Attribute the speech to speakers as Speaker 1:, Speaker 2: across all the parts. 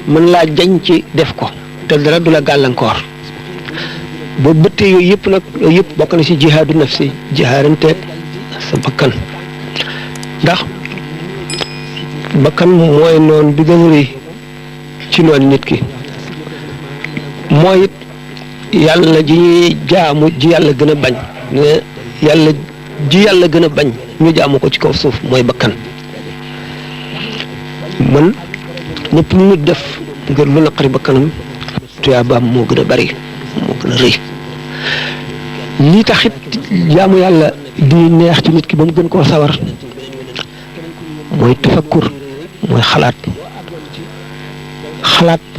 Speaker 1: mën laa jañ ci def ko te dara du la gàllankoor boo bëttee yooyu yëpp nag yooyu yëpp bokk na ci jihaadu nafsi jihaaranteeg sa bakkan ndax bakkan mooy noon bi gën a rëy ci noonu nit ki mooy it yàlla ji ñuy jaamu ji yàlla gën a bañ ne yàlla ji yàlla gën a bañ ñu jaamu ko ci kaw suuf mooy bakkan man ñëpp lu nit def ngir lu naqari bakkanam tuyaabaam moo gën a bari moo gën a rëy lii taxit jaamu yàlla di neex ci nit ki ba mu gën koo sawar mooy tafakkur mooy xalaat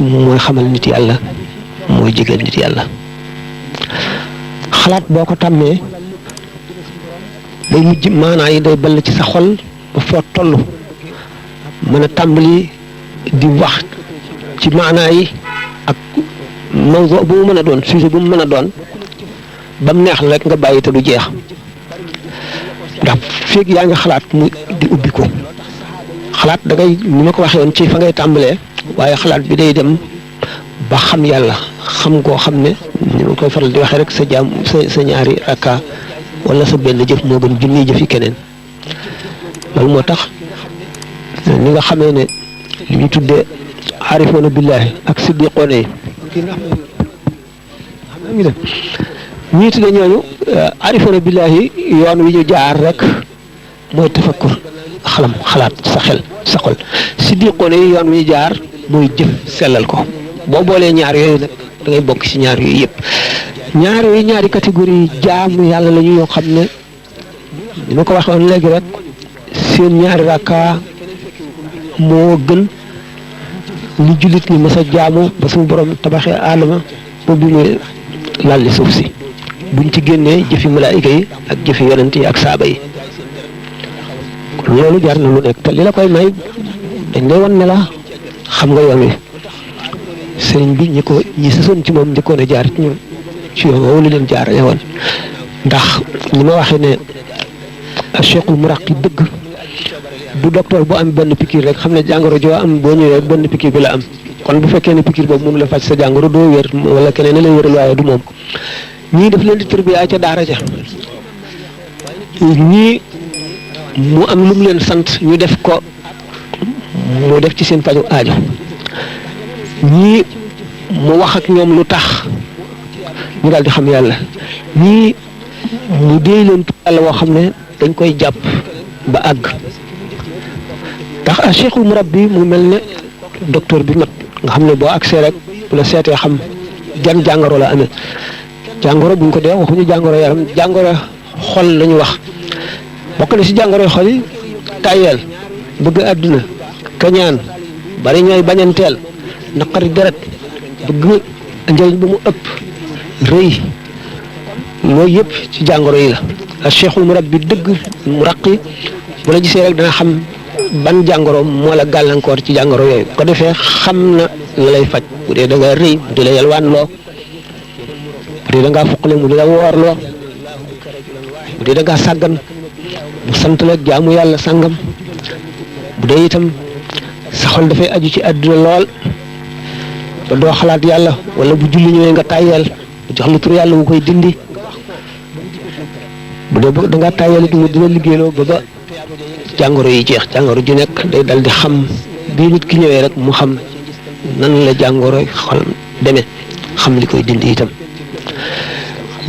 Speaker 1: mooy xamal nit yàlla mooy jegeel nit yàlla xalaat boo ko tàmmee day mujj maanaa yi day ball ci sa xol ba foo toll mën a tàmbali di wax ci maanaa yi ak mawdu bu mu mën a doon sujet bu mu mën a doon ba mu neex la rek nga bàyyi te du jeex ndax feeg yaa ngi xalaat mu di ubbi ko xalaat da ngay ni ma ko waxee woon ci fa ngay tàmbalee waaye xalaat bi day dem ba xam yàlla xam koo xam ne ni ma koy faral di waxee rek sa ñaari rakka wala sa benn jëf moo gën junniy jëfi keneen loolu moo tax ni nga xamee ne li ñu tuddee aarifoona billaahi ak siddiqoona yi ñii tuddee ñooñu aarifoona billaahi yoon wi ñu jaar rek mooy tafakkur xalaat sa xel sa xol siddiqoona yi yoon wi ñu jaar mooy jëf sellal ko boo boolee ñaar yooyu nag da ngay bokk ci ñaar yooyu yëpp ñaar yooyu ñaari catégorie jaamu yàlla la ñu yoo xam ne ni ma ko waxoon léegi rek seen ñaari rakka moo gën li jullit ñi mës a jaamu ba suñu borom tabaxee aadama ba bi muy lalli suuf si buñ ci génnee jëfi malaayika yi ak jëfi yonent yi ak saaba yi kon loolu jar na lu nekk te li la koy may dañ lay wan ne la xam nga yoon wi sëriñ bi ñi sësoon ci moom njëkkoon a jaar ci ñoom ci yoon woowu la leen jaarale woon ndax ni ma waxee ne cheikhul muraqi dëgg du docteur bu am benn piqûre rek xam ne jàngoro joo am boo ñëwee benn piqûre bi la am kon bu fekkee ne piqûre boobu mënu la faj sa jàngoro doo wér wala keneen ne lay wéral waaye du moom ñii daf leen di tërbiyaa ca daara ja ñii mu am lu mu leen sant ñu def ko mu def ci seen faju aajo ñii mu wax ak ñoom lu tax ñu daal di xam yàlla ñii mu déy leen yàlla woo xam ne dañ koy jàpp ba àgg ndax a cheikhul murabbi mu mel ne docteur bi mat nga xam ne boo agsee rek bu la seetee xam jan jàngoro la amee jàngoro buñ ko dee waxuñu jàngoro yaram jàngoro xol lañu wax bokk na ci jàngoro xol yi tàyyeel bëgg àdduna kañaan bari ñooy bañanteel naqari deret bëgg njëriñ ba mu ëpp rëy loolu yëpp ci jàngoro yi la cheikhul murabbi dëgg muraqi bu la gisee rek dana xam ban jàngoro moo la gàllankoor ci jàngoro yooyu ko defee xam na la lay faj bu dee da nga rëy mu di la yalwaan loo bu dee da ngaa fuqale mu di la woor loo bu dee da ngaa sàggan mu sant la jaamu yàlla sàngam bu dee itam sa xol dafay aju ci àdduna lool ba doo xalaat yàlla wala bu julli ñëwee nga tàyyeel jox la tur yàlla mu koy dindi bu dee da ngaa tàyyeel it mu dina liggéeyloo ba jàngoro yi jeex jàngoro ju nekk day dal di xam bii nit ki ñëwee rek mu xam nan la jàngoro xol demee xam li koy dindi itam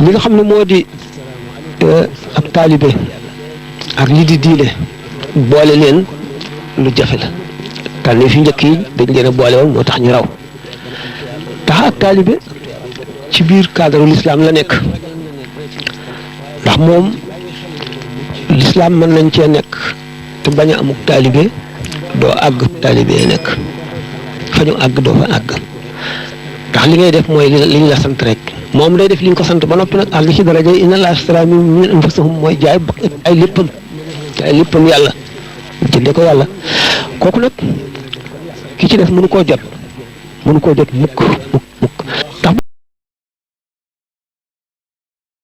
Speaker 1: li nga xam ne moo di ab taalibe ak li di diine boole leen lu jafe la tànne fi njëkk yi dañ leen a boole woon moo tax ñu raw tax ak taalibe ci biir cadre l'islam la nekk ndax moom l'islam mën nañ cee nekk te bañ a amuk taalibe doo àgg taalibe nekk fa ñu àgg doo fa àgg ndax li ngay def mooy li ñu la sant rek moom day def li ñu ko sant ba noppi nag àgg ci daraja inna Allaha ashtara min anfusihim mooy jaay léppam yàlla jënde ko yàlla kooku nag ki ci def mënu koo jot mukk